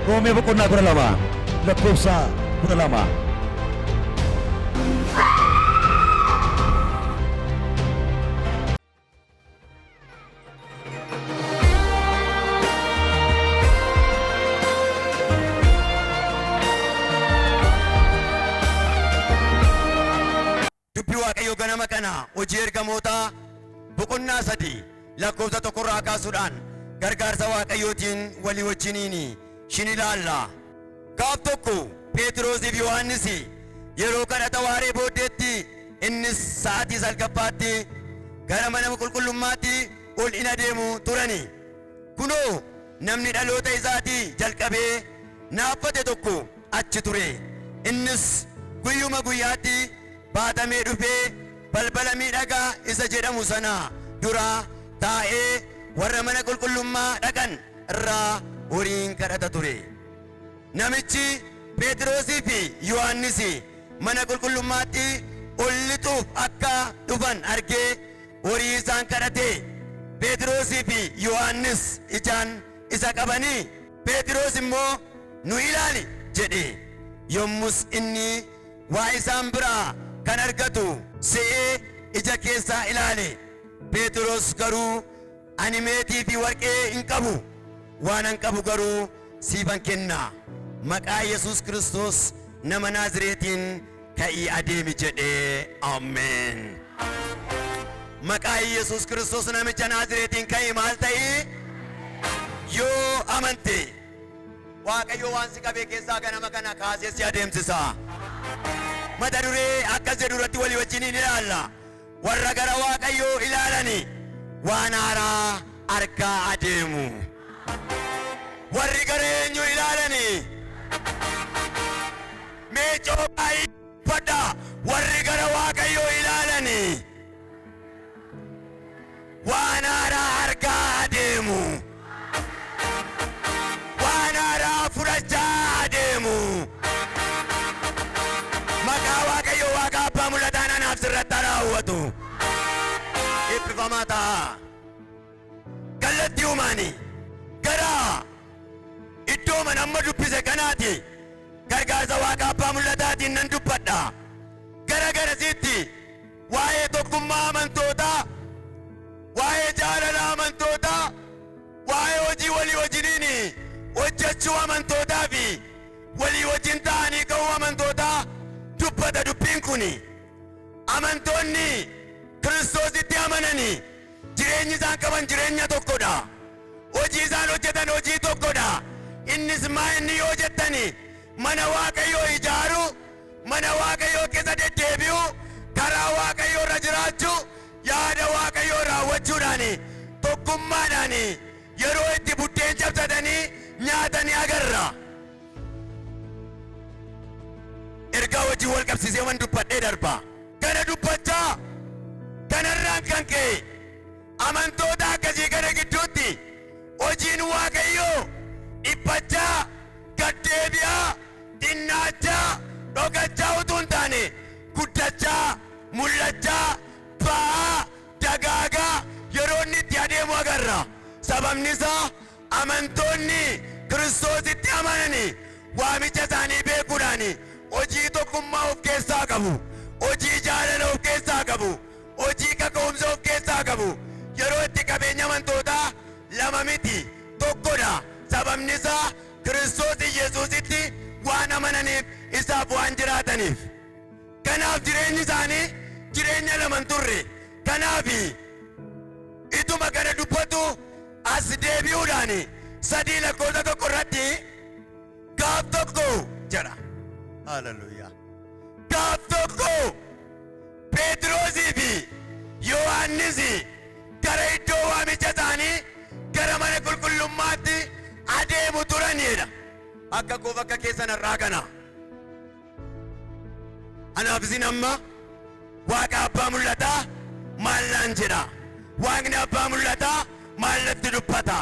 Roomee boqonnaa 12 lakkoofsa 12. Dubbii Waaqayyoo ganama kana Hojii Ergamootaa boqonnaa 3 lakkoofsa 1 irraa kaasuudhaan gargaarsa Waaqayyootiin walii wajjiniin shin ilaalla. Gaaf tokko Pheexiroosii fi Yohaannis yeroo kadhata waaree booddeetti innis sa'aatii salgaffaatti gara mana qulqullummaatti ol in adeemu turani. Kunoo namni dhaloota isaatii jalqabee naaffate tokko achi ture. Innis guyyuma guyyaatti baatamee dhufee balbala miidhagaa isa jedhamu sana dura taa'ee warra mana qulqullummaa dhaqan irraa horiin kadhata ture. Namichi Pheexirosii fi Yohaannis mana qulqullummaatti ol lixuuf akka dhufan argee horii isaan kadhate. Pheexirosii fi Yohaannis ijaan isa qabanii, Pheexiros immoo, Nu ilaali! jedhe. Yommus inni waa isaan biraa kan argatu se'ee ija keessa ilaale. Pheexiros garuu, Ani meetii fi warqee hin qabu, waanan qabu garuu siifan kenna. Maqaa Yesuus Kiristoos nama Naazireetiin ka'ii adeemi jedhe. Ameen. Maqaa Yesuus Kiristoos namicha Naazireetiin ka'ii maal ta'i? Yoo amante Waaqayyo waan si qabee keessaa ganama kana kaasee si adeemsisa. Mata duree akkas jedhu irratti walii wajjiniin ilaalla. Warra gara Waaqayyoo ilaalani waan haaraa argaa adeemu. Warri gara eenyu ilaalani? Mee coomaa iyyadha. Warri gara Waaqayyoo ilaalani waan haaraa argaa adeemu. Waan haaraa fudhachaa adeemu. Maqaa Waaqayyo Waaqa Abbaa Mul'ataan anaaf sirratti haa raawwatu. Eebbifamaa ta'aa. Kallattii umaanii gara iddoo mana amma dubbise kanaati gargaarsa Waaqa Abbaa Mul'ataatiin nan dubbadha. Gara garasiitti waa'ee tokkummaa amantootaa, waa'ee jaalala amantootaa, waa'ee hojii walii wajjiniin hojjechuu amantootaa fi walii wajjin ta'anii ka'uu amantootaa dubbata dubbiin kun. Amantoonni Kiristoositti amananii jireenyi isaan qaban jireenya tokkodha. Hojii isaan hojjetan hojii tokkodha. Innis maa inni yoo jettani mana Waaqayyoo ijaaruu, mana Waaqayyoo keessa deddeebi'uu, karaa Waaqayyoo irra jiraachuu, yaada Waaqayyoo raawwachuudhaan tokkummaadhaan yeroo itti buddeen cabsatanii nyaatanii agarra. Ergaa wajjin wal qabsiisee man dubbadhee darba. Kana dubbachaa kanarraan kan ka'e amantoota akkasii kana gidduutti hojiin Waaqayyoo dhiphachaa, gad deebi'aa, xinnaachaa, dhokachaa utuu hin taane guddachaa, mul'achaa, ba'aa, dagaagaa yeroo inni itti adeemu agarra. Sababni isaa amantoonni Kiristoositti amanani waamicha isaanii beekuudhaan hojii tokkummaa of keessaa qabu, hojii jaalala of keessaa qabu, hojii kaka'umsa of keessaa qabu. Yeroo itti qabeenya amantootaa lama miti, tokkodha. Sababni isaa Kiristoos Iyyasuusitti waan amananiif, isaaf waan jiraataniif. Kanaaf jireenyi isaanii jireenya lama hin turre. Kanaaf ituma kana dubbatu as deebi'uudhaan 3 lakkoofsa 1 irratti gaaf tokko jedha. Haleluuyaa. Gaaf tokko Pheexroosii fi Yohaannis gara iddoo waamicha isaanii gara mana qulqullummaatti adeemu turan jedha. Akka koof akka keessan har'aa kana. Anaaf isin amma Waaqa Abbaa Mul'ataa maal naan jedha? Waaqni Abbaa Mul'ataa maal natti dubbata?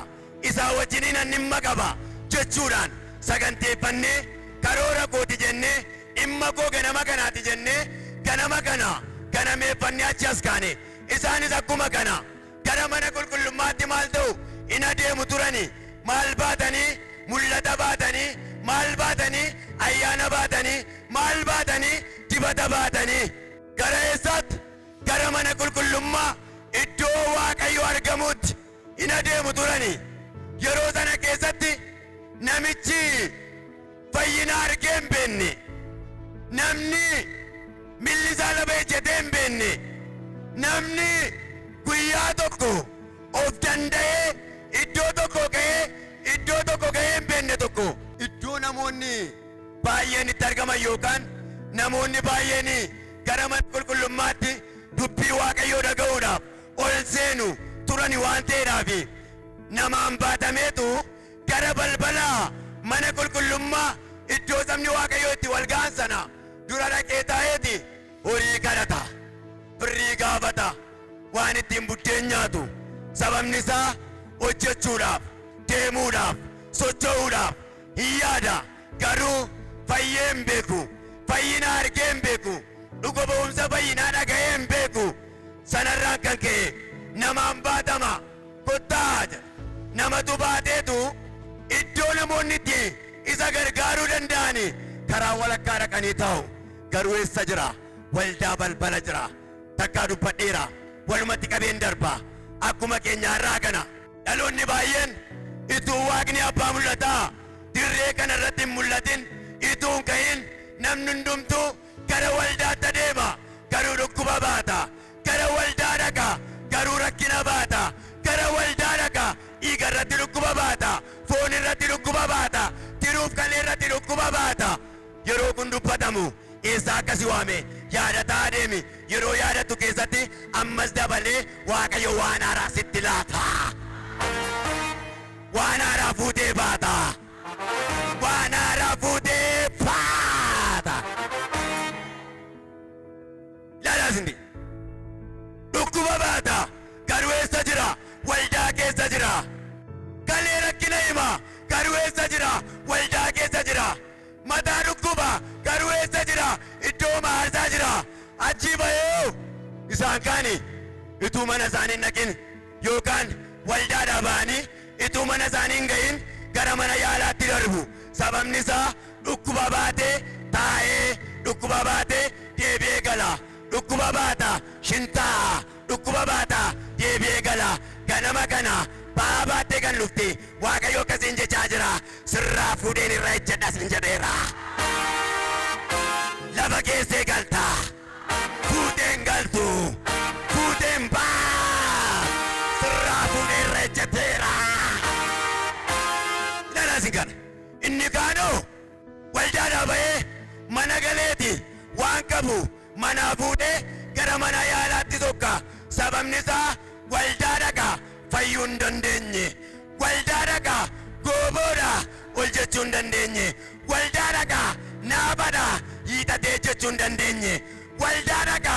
Isaa wajjiniin an dhimma qaba jechuudhaan saganteeffannee, karoora kooti jennee, dhimma koo ganama kanaati jennee ganama kana ganameeffannee achi as kaane. Isaanis akkuma kana gara mana qulqullummaatti maal ta'u? In adeemu turani. Maal baatanii? Mul'ata baatanii, maal baatanii, ayyaana baatanii, maal baatanii, dibata baatanii gara eessaatti? Gara mana qulqullummaa iddoo Waaqayyo argamutti in adeemu turani. Yeroo sana keessatti namichi fayyina argee hin beekne, namni milli isaa lafa ejjetee hin beekne, namni guyyaa tokko of danda'ee iddoo tokko ga'ee iddoo tokko ga'ee hin beekne tokko, iddoo namoonni baay'een itti argaman yookaan namoonni baay'een gara mana qulqullummaatti dubbii Waaqayyoo dhaga'uudhaaf ol seenu turani waan ta'eedhaaf, namaan baatameetu gara balbala mana qulqullummaa iddoo sabni Waaqayyoo itti wal ga'an sana dura dhaqee taa'eeti horii kadhata, birrii gaafata, waan ittiin buddeen nyaatu. Sababni isaa hojjechuudhaaf, deemuudhaaf, socho'uudhaaf hin yaada, garuu fayyee hin beeku, fayyina argee hin beeku, dhuga ba'umsa fayyinaa dhaga'ee hin beeku. Sanarraan kan ka'e namaan baatama, kottaa jedha. Namatu baateetu iddoo namoonni itti isa gargaaruu danda'ani karaa walakkaa dhaqanii taa'u. Garuu eessa jira? Waldaa balbala jira. Takkaa dubbadheera, walumatti qabeen darba. Akkuma keenyaarraa kana dhaloonni baay'een ituu Waaqni abbaa mul'ataa dirree kana irratti hin mul'atin, ituu hin ka'in, namni hundumtuu gara waldaatti adeema, garuu dhukkuba baata. Gara waldaa dhaqa, garuu rakkina baata. Gara waldaa dhaqa, dhiiga irratti dhukkuba baata, foon irratti dhukkuba baata, tiruuf kalee irratti dhukkuba baata. Yeroo kun dubbatamu eessaa akkasi waame yaadataa adeemi. Yeroo yaadattu keessatti ammas dabalee Waaqayyo waan haaraa sitti laata, waan haaraa fuutee baata, waan haaraa fuutee baata. Ilaalaa isin, dhukkuba baata, garuu eessa jira? Waldaa keessa jira. Kalee rakkina hima, garuu eessa jira? Waldaa keessa jira. Mataa dhukkuba, garuu eessa jira? Iddoo maarsaa jira. Achii bahee isaan kaani ituu mana isaanii hin dhaqin yookaan waldaadhaa ba'anii ituu mana isaanii hin gahin gara mana yaalaatti darbu. Sababni isaa dhukkuba baatee taa'ee, dhukkuba baatee deebi'ee gala. Dhukkuba baata, shintaa dhukkuba baata, deebi'ee gala. Ganama kana ba'aa baattee kan dhufte, Waaqayyo akkasiin jechaa jira: sirraa fuudheen irra ejjedha sin jedheera. Lafa keessee galta, fuuteen galtu, fuuteen baa, sirraa fuudhee irra ejjeteera. Ilaalaa isin kana, inni kaanoo waldaadhaa ba'ee mana galeeti waan qabu manaa fuudhee gara mana yaalaatti sokka. Sababni isaa waldaa dhaqa, fayyuu hin dandeenye. Waldaa dhaqa, gooboodha, ol jechuu hin dandeenye. Waldaa dhaqa, naafadha, hiixatee jechuu hin dandeenye. Waldaa dhaqa,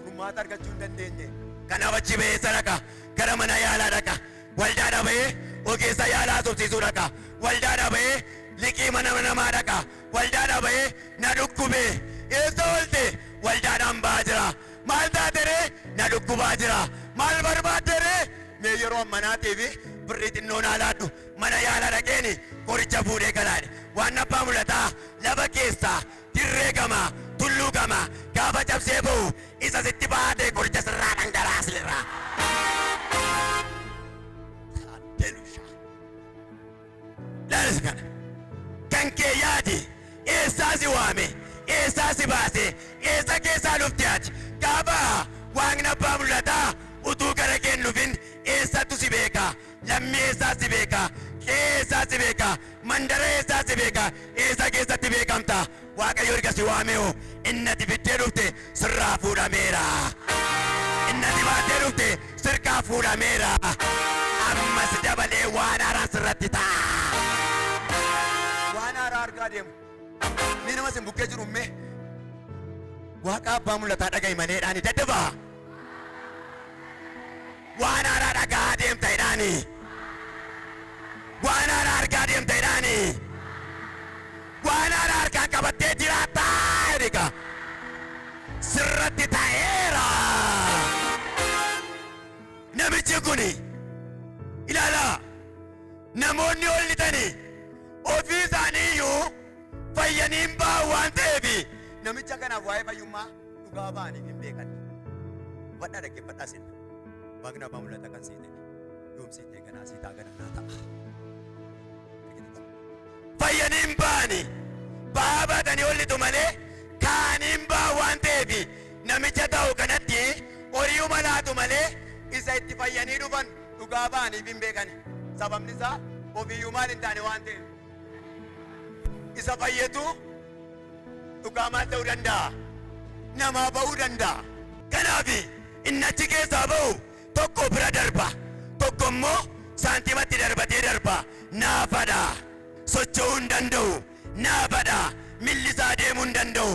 furmaata argachuu hin dandeenye. Kanaaf achi ba'ee dhaqa, gara mana yaalaa dhaqa. Waldaadhaa ba'ee ogeessa yaalaa haasofsiisuu dhaqa. Waldaadhaa ba'ee liqii mana namaa dhaqa. Waldaadhaa ba'ee na dhukkube. Eessa oolte? Waldaadhaan ba'aa jira. Maal taateree? Na dhukkubaa jira. Maal barbaadderee? Mee yeroo ammanaatiif birrii xinnoo naa laadhu, mana yaala dhaqeeni qoricha fuudhee galaadhe. Waan abbaa mul'ataa lafa keessaa dirree gama tulluu gama gaafa cabsee ba'u isa sitti baatee qoricha sirraa dhangalaasirra. Haleluuyaa. Laalis kana. Kan kee yaadi, eessaa si waame, eessaa si baase, eessa keessaa dhufte ati? Gaafa Waaqni abbaa mul'ataa utuu gara kee hin dhufin eessattu si beeka? Lammii eessaa si beeka? Qe'ee eessaa si beeka? Mandara eessaa si beeka? Eessa keessatti beekamta? Waaqayyo erga si waamee, inni ati fiddee dhufte sirraa fuudhameera. Inni ati baattee dhufte sirkaa fuudhameera. Ammas dabalee waan haaraan sirratti ta'a. Waan haaraa argaa deemu. Ni nama sin bukkee jiru mee Waaqa abbaa mul'ataa dhaga'i maleedhaani daddafaa. Waan haaraa dhagaa deemta jedhaani. Waan haaraa argaa deemta jedhaani. Waan haaraa harkaan qabattee jiraattaa jedhiga. Sirratti ta'eera. Namichi kuni, ilaalaa, Namoonni ol lixanii ofii isaanii iyyuu fayyanii hin ba'an waan ta'eef namicha kanaaf waa'ee fayyummaa dhugaa ba'aniif hin beekan. Hubadhaa dhaggeeffadhaa isin. Waaqni abbaa mul'ata kan sii ta'e yoom sii ta'e ganaa sii ta'a gana naa ta'a. Fayyanii hin ba'ani. Ba'aa baatanii ol lixu malee kaanii hin ba'an waan ta'eef namicha ta'u kanatti horiiuma laatu malee isa itti fayyanii dhufan dhugaa ba'aniif hin beekani. Sababni isaa ofiiyyuu maal hin taane waan ta'eef. Isa fayyetu dhugaa maal ta'uu danda'a? Namaa ba'uu danda'a. Kanaaf inni achi keessaa ba'u tokko bira darba, tokko immoo saantimatti darbatee darba. Naafadha. Socho'uu hin danda'u. Naafadha. Milli isaa deemuu hin danda'u.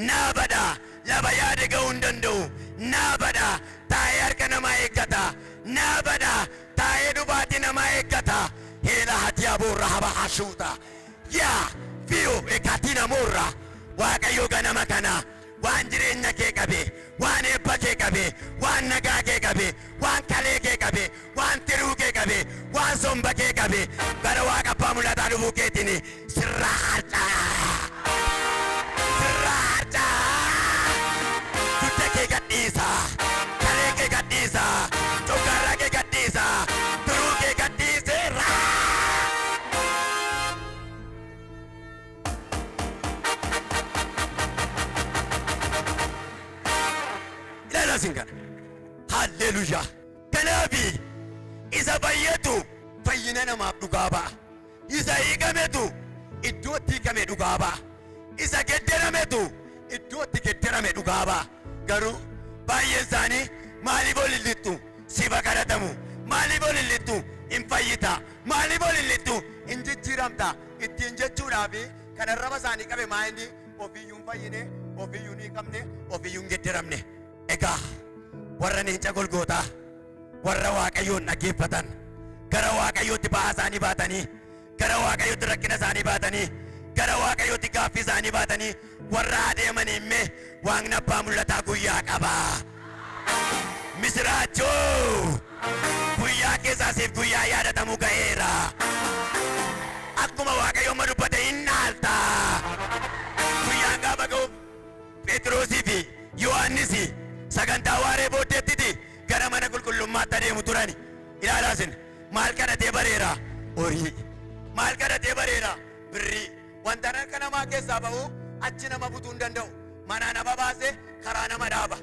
Naafadha. Lafa yaade ga'uu hin danda'u. Naafadha. Taa'ee harka namaa eeggata. Naafadha. Taa'ee dhufaatii namaa eeggata. Heela hatiyaa boorra haba hashuuta. Yaa fiyo ekatina morra. Waaqayyo ganama kana waan jireenya kee qabe, waan eebba kee qabe, waan nagaa kee qabe, waan kalee kee qabe, waan tiruu kee qabe, waan somba kee qabe, gara Waaqa abbaa mul'ataa dhufuu keetiin sirraa harca'a. Sirraa harca'a. Dugda kee gadhiisa. Kalee kee gadhiisa. Coggaarraa kee gadhiisa. Tiruu kee gadhiiseera. Ilaalaa isin kana. Halleluuyaa. Kanaafi isa fayyatu fayyina namaaf dhugaa ba'a. Isa hiikametu iddootti hiikame dhugaa ba'a. Isa gedderametu iddootti gedderame dhugaa ba'a. Garuu baay'een isaanii maaliif ol hin lixxu? Sifa kadhatamu. Maaliif ol hin lixxu? Hin fayyita. Maaliif ol hin lixxu? Hin jijjiiramta. Ittiin jechuudhaaf kan arraba isaanii qabe maa inni ofiiyyuu hin fayyine, ofiiyyuu hin hiikamne, ofiiyyuu hin gedderamne. Egaa warra leenca Golgootaa, warra Waaqayyoon dhaggeeffatan, gara Waaqayyootti ba'aa isaanii baatanii, gara Waaqayyootti rakkina isaanii baatanii, gara Waaqayyootti gaaffii isaanii baatanii warra adeemanii immee Waaqni abbaa mul'ataa guyyaa qaba. Misiraachoo! Guyyaa keessaa siif guyyaa yaadatamu ga'eera. Akkuma Waaqayyo amma dubbate hin dhaalta. Guyyaan gaafa ga'uuf Phexrosii fi Yohaannis sagantaa waaree booddeettiti gara mana qulqullummaatti adeemu turani. Ilaalaa isin maal kadhatee bareera? Horii. Maal kadhatee bareera? Birrii. Wanta harka namaa keessaa ba'u achi nama butuu hin danda'u. Manaa nama baase karaa nama dhaaba.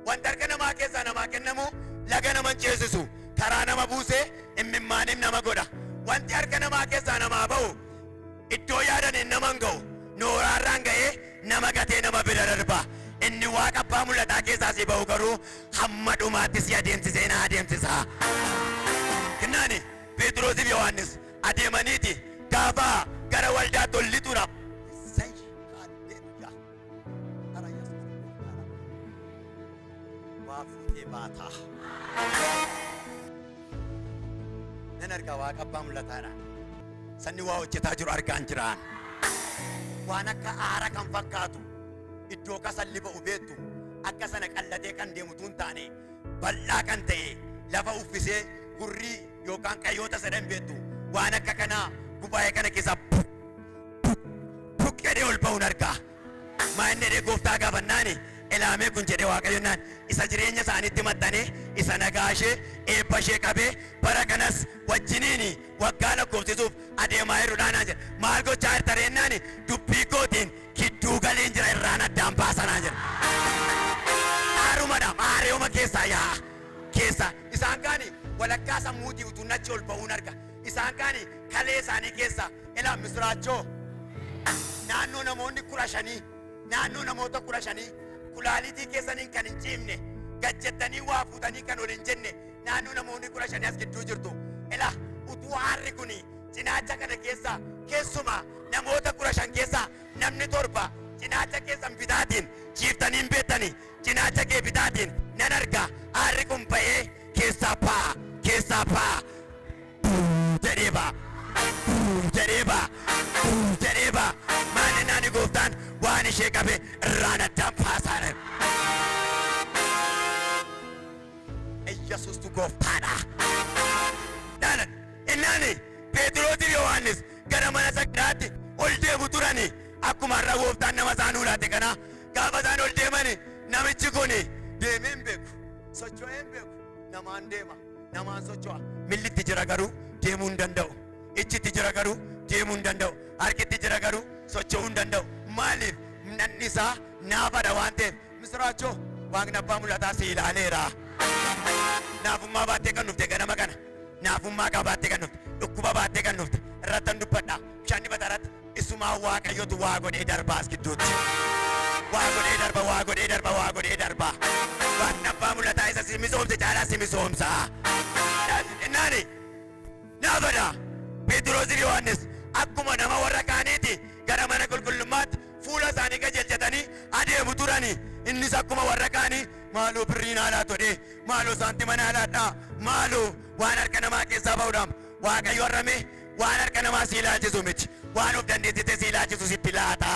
Wanta harka namaa keessaa namaa kennamu laga nama hin ceesisu. Karaa nama buusee immimmaaniif nama godha. Wanti harka namaa keessaa namaa ba'u iddoo yaadaniin nama hin ga'u. Nooraarraan ga'ee nama gatee nama bira darba. Inni Waaqa abbaa mul'ataa keessaa si ba'u garuu hamma dhumaatti si adeemsisee na adeemsisa. Kennaani Phexrosiif Yohaannis adeemaniiti gaafa gara waldaatti ol lixuudhaaf. Isai haalleluuyaa. Ara Yesuus gooftaadha. Waa fuutee baataa. Nan argaa Waaqa abbaa mul'ataadhaan. Sanni waa hojjetaa jiru argaan jiraan. Waan akka aara kan fakkaatu iddoo kasalli ba'u beektu akka sana qallatee kan deemu utuu hin taane bal'aa kan ta'e lafa uffisee hurrii yookaan qayyoota sadan beektu waan akka kanaa gubaa'ee kana keessaa buk buk buk jedhee ol ba'uun argaa. Maa inni jedhee gooftaa gaafannaani ilaamee kun jedhe Waaqayyo naan isa jireenya isaaniitti maxxanee isa nagaa ishee eebba ishee qabee bara kanas wajjiniin waggaa lakkoofsisuuf adeemaa jirudha naan jedhe. Maal gochaa jirta reennaani dubbii kootiin gidduu galeen jira irraan addaan baasa naan jedhe. Aarumadha maareoma keessaa yaa'a keessa isaan kaani walakkaa sammuutii utuu nachi ol ba'uun arga isaan kaani kalee isaanii keessa ilaa misiraachoo naannoo namoonni 15 naannoo namoota 15 kulaalitii keessaniin kan hin ciimne gad jettanii waa fuutanii kan ol hin jenne naannoo namoonni 15 as gidduu jirtu. Ilaa utuu aarri kun cinaacha kana keessa keessumaa namoota 15 keessaa namni 7 cinaacha keessan bitaatiin ciiftanii hin beektanii cinaacha kee bitaatiin nan arga aarri kun ba'ee keessaa ba'a keessaa ba'a jedhee ba'a jedhee ba'a jedhee ba'a maal jennaani gooftaan waan ishee qabe irraan addaan baasaa jedhe. Iyyasuustu gooftaadha. Dhaalan innaani Phexros Yohaannis gara mana sagadaatti ol deemu turani. Akkuma har'a gooftaan nama isaan laate kana gaafa isaan ol deemani namichi kun deemee hin beeku, socho'ee hin beeku, namaan deema, namaan socho'a. Millitti jira garuu deemuu hin danda'u. Ijjitti jira garuu deemuu hin danda'u. Harkitti jira garuu socho'uu hin danda'u. Maaliif? Nanni isaa naafadha waan ta'eef. Misiraachoo, Waaqni abbaa mul'ataa si ilaaleera. Naafummaa baattee kan dhufte ganama kana. Naafummaa qabaattee kan dhufte. Dhukkuba baattee kan dhufte. Irrattan dubbadha. Bishaan dibata irratti isumaa Waaqayyotu waa godhee darba as gidduutti. Waa godhee darba, waa godhee darba, waa godhee darba. Waaqni abbaa mul'ataa isa si misoomse caalaa si misoomsa. Innaani naafadha. Phexros fi Yohaannis akkuma nama warra kaaniiti gara mana qulqullummaatti fuula isaanii qajeelchatanii adeemu turani. Innis akkuma warra kaanii maaloo birrii naa laatu jedhee, maaloo saantima naa laadhaa, maaloo waan harka namaa keessaa ba'uudhaaf. Waaqayyo har'ame waan harka namaa si ilaalchisu miti. Waan of dandeessitee si ilaalchisu sitti laata.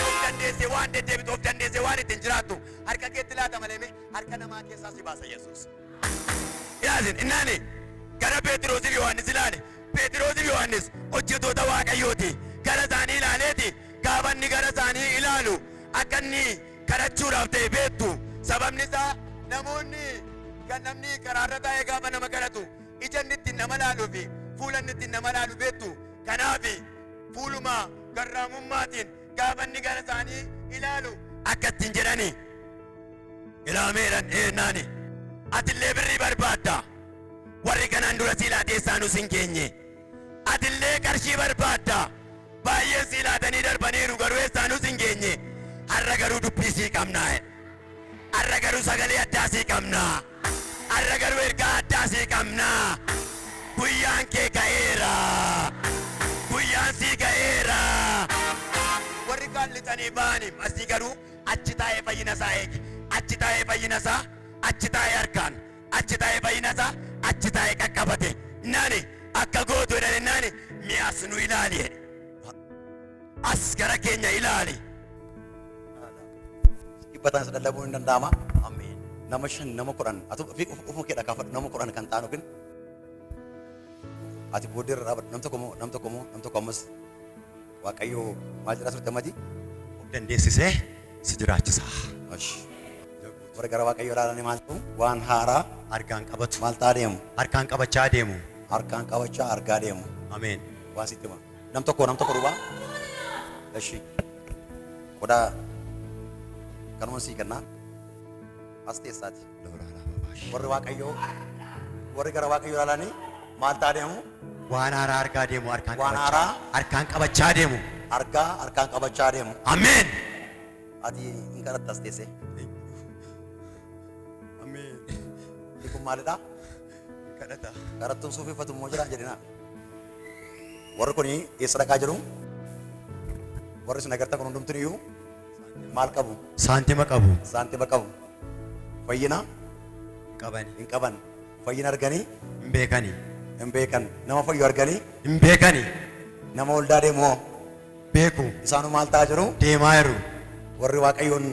Of dandeessee waan deddeebitu, of dandeessee waan ittiin jiraattu harka keetti laata malee mee harka namaa keessaa si baasa Yesuus. Ilaalin innaani gara Phexros fi Yohaannis ilaale. Phexros fi Yohaannis hojjetoota Waaqayyooti. Gara isaanii ilaaleeti gaafa inni gara isaanii ilaalu akka inni kadhachuudhaaf ta'e beektu. Sababni isaa namoonni kan namni karaarra taa'ee gaafa nama kadhatu ija inni ittiin nama laaluu fi fuula inni ittiin nama laalu beektu. Kanaaf fuuluma garraamummaatiin gaafa inni gara isaanii ilaalu akka ittiin jedhani ilaameedhaan eennaani atillee birrii barbaadda, warri kanaan dura sii laatee isaanus hin geenye. Atillee qarshii barbaadda, baay'een sii laatanii darbaniiru garuu eessaanus hin geenye. Har'a garuu dubbii sii qabnaa, har'a garuu sagalee addaa sii qabnaa, har'a garuu ergaa addaa sii qabnaa. Guyyaan kee ga'eera, guyyaan sii ga'eera. Warri kaan lixanii ba'anii asii garuu achi taa'ee fayyina isaa eege, achi taa'ee fayyina isaa, achi taa'ee harkaan, achi taa'ee fayyina isaa achi taa'ee qaqqabate. Naani akka gootu jedhani naani mi'as nu ilaali jedhe, as gara keenya ilaali. Dhibbataan isa lallabuun hin danda'ama. Ameen. Nama 5, nama 10, ati ofii ofuma kee dhakaafadhu, nama 10 kan ta'an yookiin ati booddee irra dhaabadhu. Nam tokko moo, nam tokko moo, nam tokko ammas. Waaqayyo maal jedhaa turte ammati? Of dandeessisee si jiraachisa. Ash. Warra gara Waaqayyo ilaalanii maal ta'u? Waan haaraa harkaan qabatu. Maal ta'aa deemu? Harkaan qabachaa deemu. Harkaan qabachaa argaa deemu. Ameen. Waan sitti hima. Nam tokko, nam tokko duuba. Eshi. Qodaa kanuma sii kennaa. As teessaati. Warri Waaqayyoo, warri gara Waaqayyoo ilaalanii maal ta'aa deemu? Waan haaraa argaa deemu, harkaan Waan qabachaa. haaraa harkaan qabachaa deemu. Argaa harkaan qabachaa deemu. Ameen. Ati hin kadhatta as teessee. Ameen. Inni kun maalidha? Kadhata. Kadhattuun suufii uffatu immoo jira jedhina. Warri kun eessa dhaqaa jiru? Warri isin agartan kun hundumtuu iyyuu maal qabu? Saantima qabu. Saantima qabu. Fayyina hin qabani. Hin qaban. Fayyina arganii hin beekani. Hin beekan. Nama fayyu arganii hin beekani. Nama waldaa deemu hoo? Beeku. Isaanuu maal ta'aa jiru? Deemaa jiru. Warri Waaqayyoon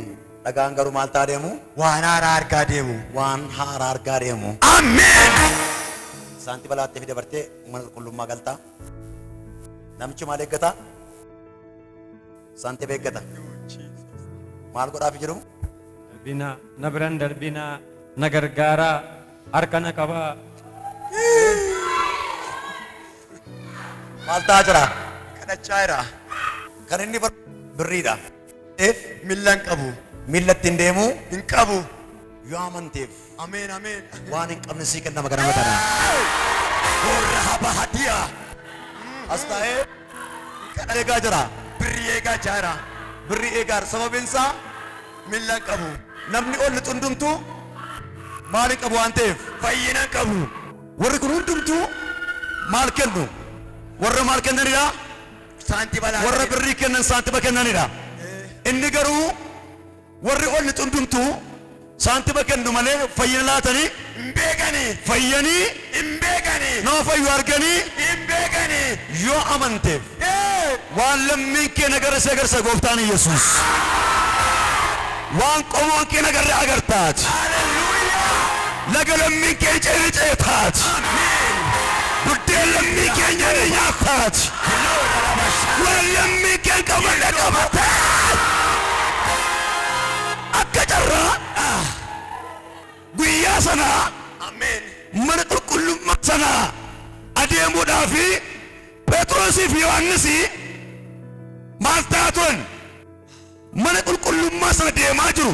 dhagaan garuu maal ta'aa deemu? Waan haaraa argaa deemu. Waan haaraa argaa deemu. Ameen. Saantima laattee fi dabartee mana qulqullummaa galtaa. Namichi maal eeggata? Saantima eeggata. Maal godhaaf jiru? Darbinaa, na biran darbinaa, na gargaaraa, harka na qabaa. Maal ta'aa jira? Kadhachaa jira. Kan inni birriidha. Miilla hin qabu. Miilla ittiin deemu hin qabu. Yoo amanteef Ameen, ameen. waan hin qabne sii kennama ganama kana. Warra haba hadiyaa. As taa'ee kadha eegaa jira. Birrii eegaa jira. Birrii eegaa jira. Sababiin isaa miilla hin qabu. Namni ol lixu hundumtuu maal hin qabu waan ta'eef? Fayyina hin qabu. Warri kun hundumtuu maal kennu? Warra maal kennanidha? Saantima Warra birrii kennan, saantima kennanidha. Inni garuu warri ol lixu hundumtuu saantima kennu malee fayyina laatanii hin beekani. Fayyanii hin beekani. Nama fayyu arganii hin beekani. Yoo amanteef waan lammiin kee nagarra si agarsiisa gooftaan Yesuus. Waan qomoon kee nagarra agartaati. Laga lammiin kee ceene ceetaati. Buddeen lammii keenya Ni nyaattaati. Waan lammii kee qabadhe qabatte. Akka carraa guyyaa sanaa Ameen. Mana qulqullummaa sanaa adeemuudhaaf Phexrosii fi Yohaannis maal ta'aa turan? Mana qulqullummaa sana deemaa jiru.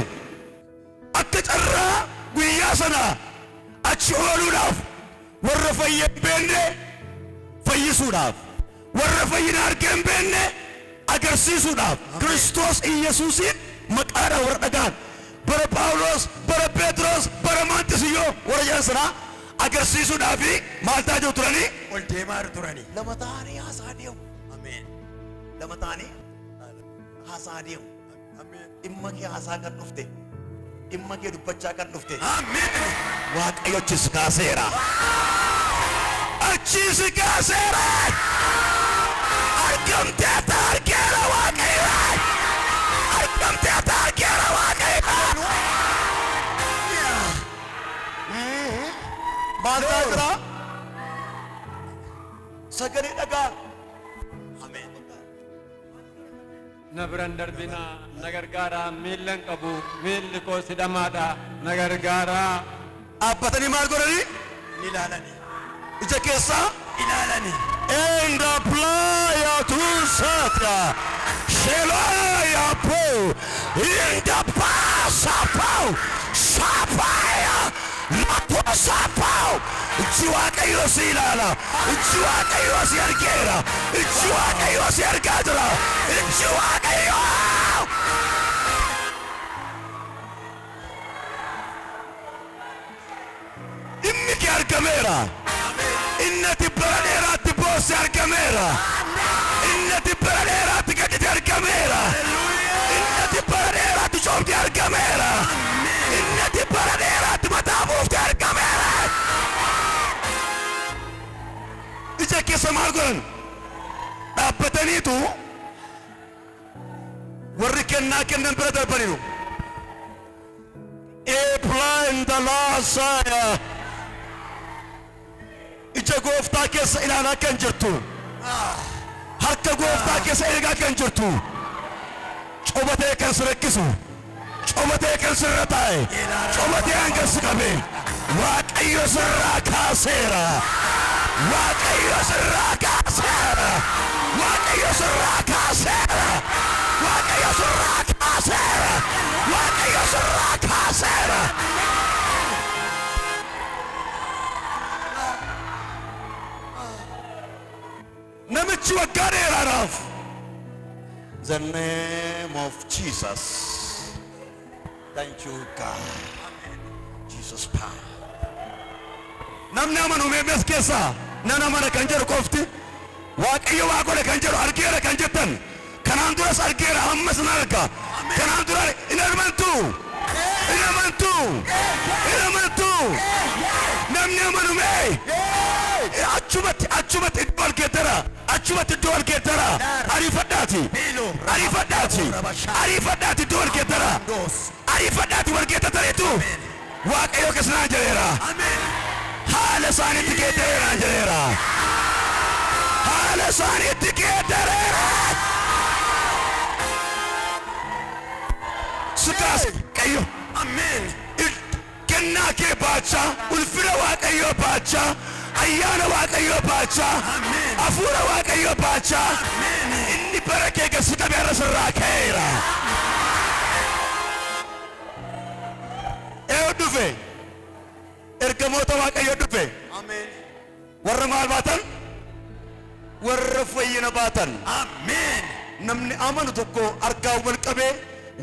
Akka carraa guyyaa sana achi ooluudhaaf, warra fayya hin beekne fayyisuudhaaf, warra fayyina argee hin beekne agarsiisuudhaaf, Kiristoos Iyyasuusiin maqaadhaan warra dhagaan bara Phaawulos, bara Phexros, bara Maantisiyyoo warra jedhan sanaa agarsiisuudhaaf maal ta'aa jiru turanii? Ol deemaa turani. Lama ta'anii haasaa deemu. Ameen. Lama ta'anii haasaa deemu. Ameen. Dhimma kee haasaa kan dhufte, dhimma kee dubbachaa kan dhufte, Ameen. Waaqayyo achi si kaaseera. Achi si kaaseera. Argamteeta, argeera Waaqayyo. Argamteeta, argeera Waaqayyo. Maal ta'aa jira? Sagalee dhagaa. Ameen. Na biran darbinaa, na gargaaraa, miilla hin qabu, miilli koo sidhamaadha, na gargaaraa. Dhaabbatanii maal godhanii? Ni ilaalani. Ija keessaa Ilaalani. Enda playa tu satra. Shelaya po. Inda pasa po. Sapaya. Lapo sapo. Ijji Waaqayyoo si ilaala. Ijji Waaqayyoo si argeera. Ijji Waaqayyoo si argaa jira. Ijji Waaqayyoo. Dhimmi kee argameera. Inni ati bara dheeraatti boosse argameera. Inni ati bara dheeraatti gaddite argameera. Inni ati bara dheeraatti coomte argameera. Inni ati bara dheeraatti mataa buufte argameera. Ija keessa maal godhan? Dhaabbataniitu warri kennaa kennan bira darbaniiru. Eeplaandalaasaya. Ija gooftaa keessa ilaalaa kan jirtu, harka gooftaa keessa eegaa kan jirtu, cobatee kan si rakkisu, cobatee kan sirra taa'e, cobatee hanga si qabe, Waaqayyo sirraa kaaseera. Waaqayyo sirraa kaaseera. Waaqayyo sirraa kaaseera. Waaqayyo sirraa kaaseera. Waaqayyo sirraa kaaseera. Namichi waggaa dheeraadhaaf, the name of Jesus, thank you, God. Jesus power. Namni amanu meeqas keessaa nan amana kan jedhu qofti, Waaqayyo waa godhe kan jedhu, argeera kan jettan, kanaan duras argeera, ammas nan arga, kanaan dura hin amantu, hin amantu, hin amantu. Namni amanu mee achumatti, achumatti iddoo argeettara, achumatti iddoo argeettara, ariifadhaati, ariifadhaati, ariifadhaati, iddoo argeettara, ariifadhaati. Wargeettareetu Waaqayyo keessanaan jedheera. Haala isaaniitti geeddareeraan jedheera. Haala isaaniitti geeddareera. Si kaas Waaqayyo. Ameen. Kennaa kee baachaa, ulfina Waaqayyoo baachaa, ayyaana Waaqayyoo baachaa, Ameen. hafuura Waaqayyoo baachaa, inni bara kee gasi qabeera sirraa ka'eera. Eenyu dhufe? Ergamoota Waaqayyoo dhufe. Ameen. Warra maal baatan? Warra fayyina baatan. Ameen. Namni amanu tokko harkaan wal qabee,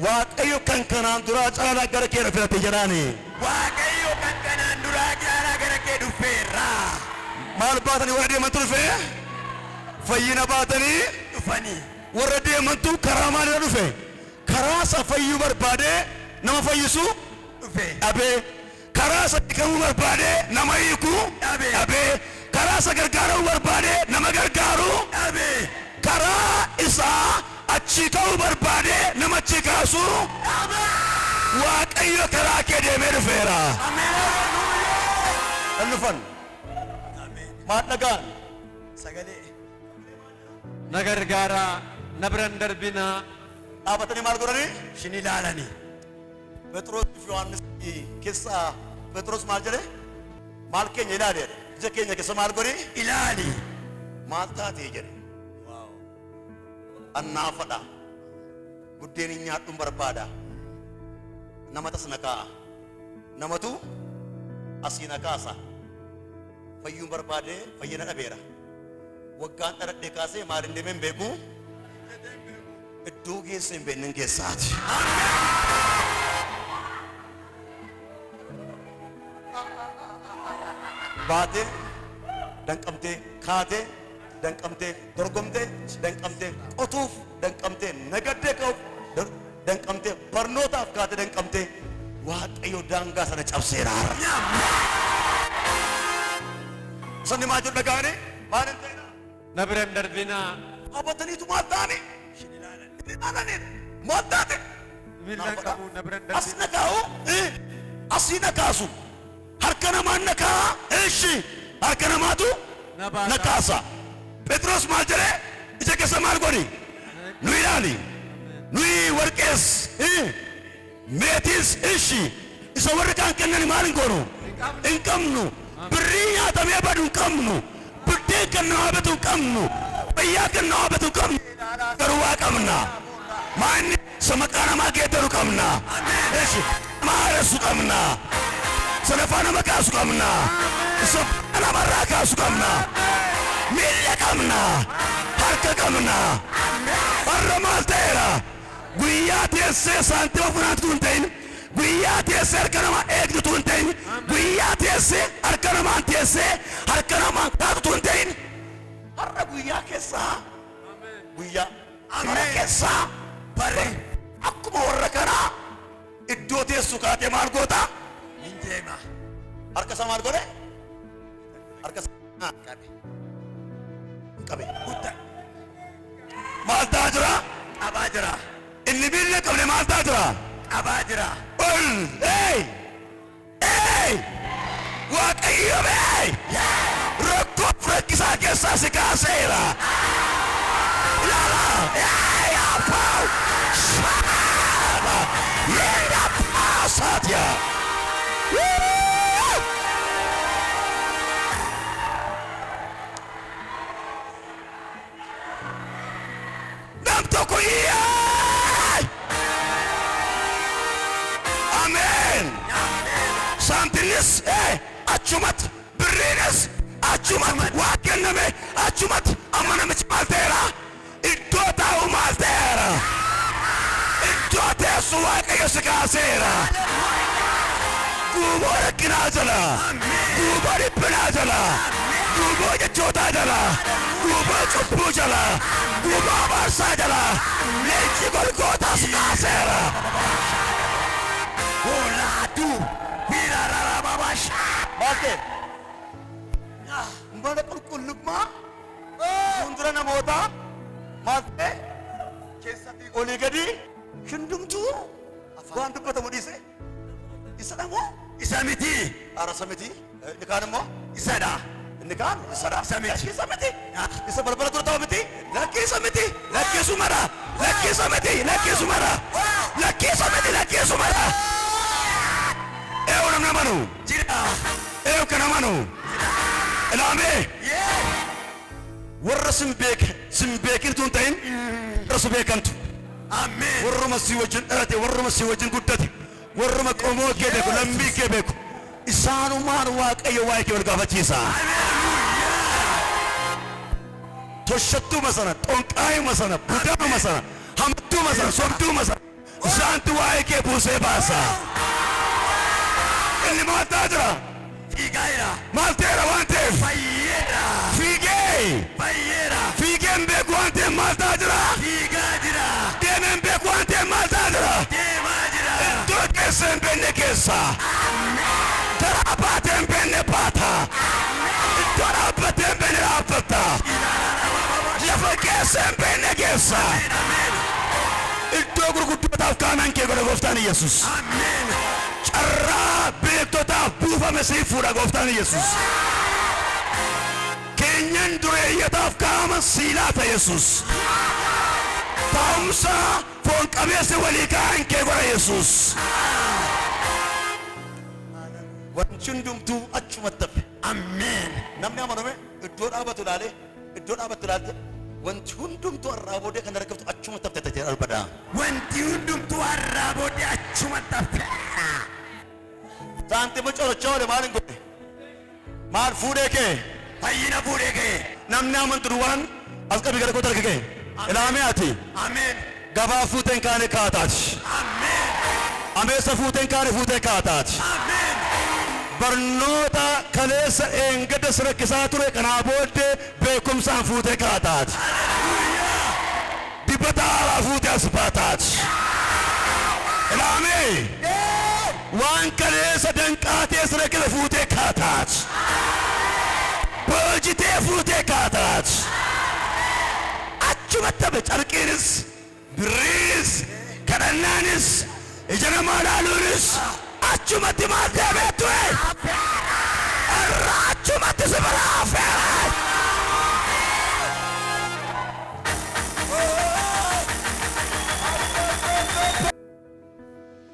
Waaqayyo kan kanaan duraa caalaa gara kee filate jedhaani. Waaqayyo kan kanaan duraa caalaa gara kee dhufeera. Maal baatanii warra deemantu dhufe? Fayyina baatanii Dhufanii. Warra deemantu karaa maalirra dhufe? Karaa isa fayyuu barbaadee nama fayyisu Dhufe. dhabee, karaa isa hiikamuu barbaadee nama hiikuu Dhabee. dhabee, karaa isa gargaaruu barbaadee nama gargaaru Dhabee. karaa isaa achii ka'uu barbaadee nama achii kaasu. Waaqayyo karaa kee deemee dhufeera. Ameen. Kan dhufan Ameen. maal dhagaan? Sagalee. Na gargaaraa, na bira hin darbinaa. Dhaabatanii maal godhanii? Shin ilaalani. Phexros fi Yohaannis keessa Phexros maal jedhe? Maal keenya ilaali jedhe. Ija keenya keessa maal godhi? Ilaali. Maal taatee jedhe. Annaafadha. Buddeen hin nyaadhuun barbaada. Namatas na kaa'a. Namatu asii na kaasa. Fayyuun barbaadee fayyina dhabeera. Waggaan dhaladhee kaasee maal hin deemee hin beeku. Iddoo geesse hin beekne keessaati. Baatee danqamtee kaatee danqamtee dorgomtee danqamtee qotuuf danqamtee nagaddee ka'uuf danqamtee barnootaaf kaatee danqamtee Waaqayyo daangaa sana cabseera. Sanni maal jedhu dhaga'anii maal hin ta'ina? Na bira hin darbinaa. Dhaabataniitu maal ta'anii? Ilaalanii maal taate? Miilla hin qabu, na bira hin As darbinaa. na kaa'u, asii na kaasu. Harka namaan na kaa'a, eshi harka namaatu Na baasa. na kaasa. Phexros maal jedhee ija keessa maal godhi? Nu ilaali. Nuyi warqees, meetiis ishi isa warri kaan kennan maal hin goonu? Hin qabnu. Birrii nyaatamee badu hin qabnu. Biddeen kan namaa bitu hin qabnu. Fayyaa kan namaa bitu hin qabnu. Garuu waa qabna. Maanni isa maqaa namaa geeddaru qabna. Ishi maaressu qabna. Sadaffaa nama kaasu qabna. Isa namarraa kaasu qabna. Miilla qabna. Harka qabna. Har'a maal ta'eera? Guyyaa teessee saantima funaantu hin ta'in. Guyyaa teessee harka namaa eegdutu hin ta'in. Guyyaa teessee harka namaan teessee harka namaan kaatutu hin ta'in. Har'a guyyaa keessaa guyyaa bara keessaa Barri. akkuma warra kanaa iddoo teessu kaatee maal goota? Hin deema. Harka isaa maal godhe? Harka isaa Qabe. qabe. Guddaa. Maal ta'aa jira? Qabaa jira. Inni miilla hin qabne maal ta'aa jira? Qabaa jira. Ol! Hey! Hey! Waaqayyo bee! Rakkoof rakkisaa keessaa si kaaseera. Ilaala! Hey! Abbaa! Shaaba! Yeera paasaatiya! Woo! Nam tokko iyyaa! Ameen! Saantinis achumatti birriinis achumatti waa kenname achumatti amma namichi maal ta'eera? Iddoo taa'u maal ta'eera? Iddoo teessu Waaqayyo si kaaseera. Guuboo rakkinaa jala, guuboo dhiphinaa jala, guuboo jechootaa jala, guuboo cubbuu jala, guuboo abaarsaa jala, leenci golgootaa si kaaseera. Olaatu. Birararababasha. Maal ta'e? Mana qulqullummaa fuuldura namootaa maal ta'e? Olii gadi hundumtuu waan dubbatamu dhiise. Isadha moo? Isa miti. Isa miti. Inni kaan immoo? Isadha. Inni kaan isadha. Isa miti. Lakkii isa miti. Isa balbala dura taa'u miti. Lakkii isa miti. Lakkii sumadha. Lakkii isa miti. Lakkii sumadha. Lakkii isa miti. Lakkii sumadha. Eewu namni amanu. Jira. Eewu kan amanu. Ilaamee. Warra sin beeke sin beekintu hin ta'in warra si beekantu. Ameen. Warruma si wajjin dhalate warruma si wajjin guddate warruma qomoo kee beeku lammii kee beeku isaanumaan Waaqayyo waa'ee kee wal gaafachiisa. Toshattuuma sana xonqaayuma sana budaama sana hamtuuma sana sobduuma sana isaantu waa'ee kee buusee baasa. Inni maal ta'aa jira? Fiigaa jira. Maal ta'eera waan ta'eef? Fayyeera. Fiigee! Fayyeera. Fiigee hin beeku waan ta'eef maal ta'aa jira? Fiigaa jira. Deemee hin beeku waan ta'eef maal ta'aa jira? Deemaa jira. Iddoo keessa hin beekne keessa. Karaa baatee hin beekne baata. Iddoo dhaabbattee hin beekne dhaabbatta. Lafa keessa hin beekne keessa. Iddoo gurguddootaaf kaanan kee godha gooftaan Yesuus. Ameen. Carraa beektotaaf buufame siif fuudha gooftaan Yesuus. Keenyan Dureeyyotaaf kaa'aman sii laata Yesuus. Taa'umsa foon qabeessa walii kaa'an kee godha Yesuus. Wanti hundumtuu achumatti hafe. Ameen. Namni amaname iddoo dhaabatu ilaalee, iddoo dhaabattu ilaalte, wanti hundumtuu har'aa booddee kan argamtu achumatti hafte ta'ee darbada. Wanti hundumtuu har'aa booddee achumatti hafe. Saantima corochaa oole maal hin godhe? Maal fuudhee kee? Fayyina fuudhee ka'e. Namni amantu duwwaan as qabii gara kootti arga kee. Ilaamee ati Ameen. gabaa fuuteen kaane kaataati. Ameen. Ameessa fuuteen kaane fuutee kaataati. Ameen. Barnoota kaleessa eengada si rakkisaa ture kanaa booddee beekumsaan fuutee kaataati. Dibata haaraa fuutee as baataati. Ilaamee waan kaleessa danqaatee si rakkise fuutee kaataati. Boojitee fuutee kaataati. Achumatti hafe carqiinis, birriinis, kadhannaanis, ija namaa ilaaluunis achumatti maal deemee ture? Irra achumatti si bira hafeera.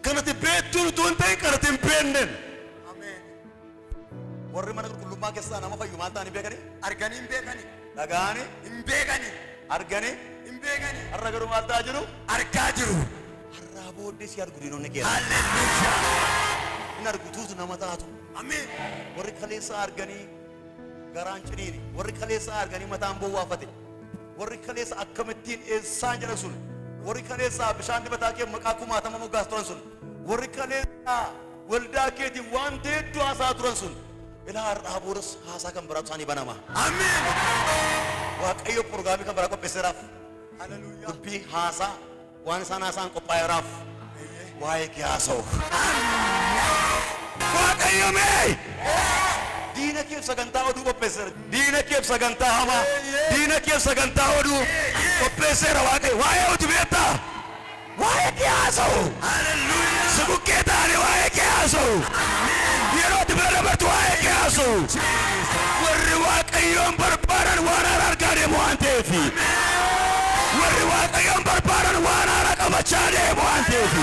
Kanati beektuun utuu hin ta'in kanati hin beeknen. Warri mana qulqullummaa keessaa nama fayyu maal ta'anii beekanii? Arganii hin beekani. Dhaga'anii, Hin beekani. arganii, Hin beekani. har'a garuu maal ta'aa jiru? Argaa jiru. Har'aa booddee si argu diinonni kee. Hallelujah. Hin argutuutu nama taatu. Ameen. Warri kaleessa arganii garaan ciniini. Warri kaleessa arganii mataan bowwaafate. Warri kaleessa akkamittiin eessaan jedhan sun. Warri kaleessa bishaan dibataa kee maqaa kumaatama moggaas turan sun. Warri kaleessa waldaa keetiin waan hedduu haasaa turan sun. Ilaa har'aa boodas haasaa kan biraatu isaanii banama. Ameen. Waaqayyo pirogiraamii kan biraa qopheesseeraaf. Hallelujah. Dubbii haasaa waan isaan haasaan qophaa'eeraaf. Waa'ee kee haasa'u. Waaqayyo mee Diina keef sagantaa oduu qopheesseera. Diina keef sagantaa hamaa. Diina keef sagantaa oduu qopheesseera Waaqayyo. Waa'ee hojii beektaa? Waa'ee kee haasa'u. Hallelujah. Si bukkee ta'anii waa'ee kee haasa'u. Yeroo ati bira dabartu waa'ee kee haasa'u. Warri Waaqayyoon barbaadan waan haaraa argaa deemu waan ta'eef. Warri Waaqayyoon barbaadan waan haaraa qabachaa deemu waan ta'eef.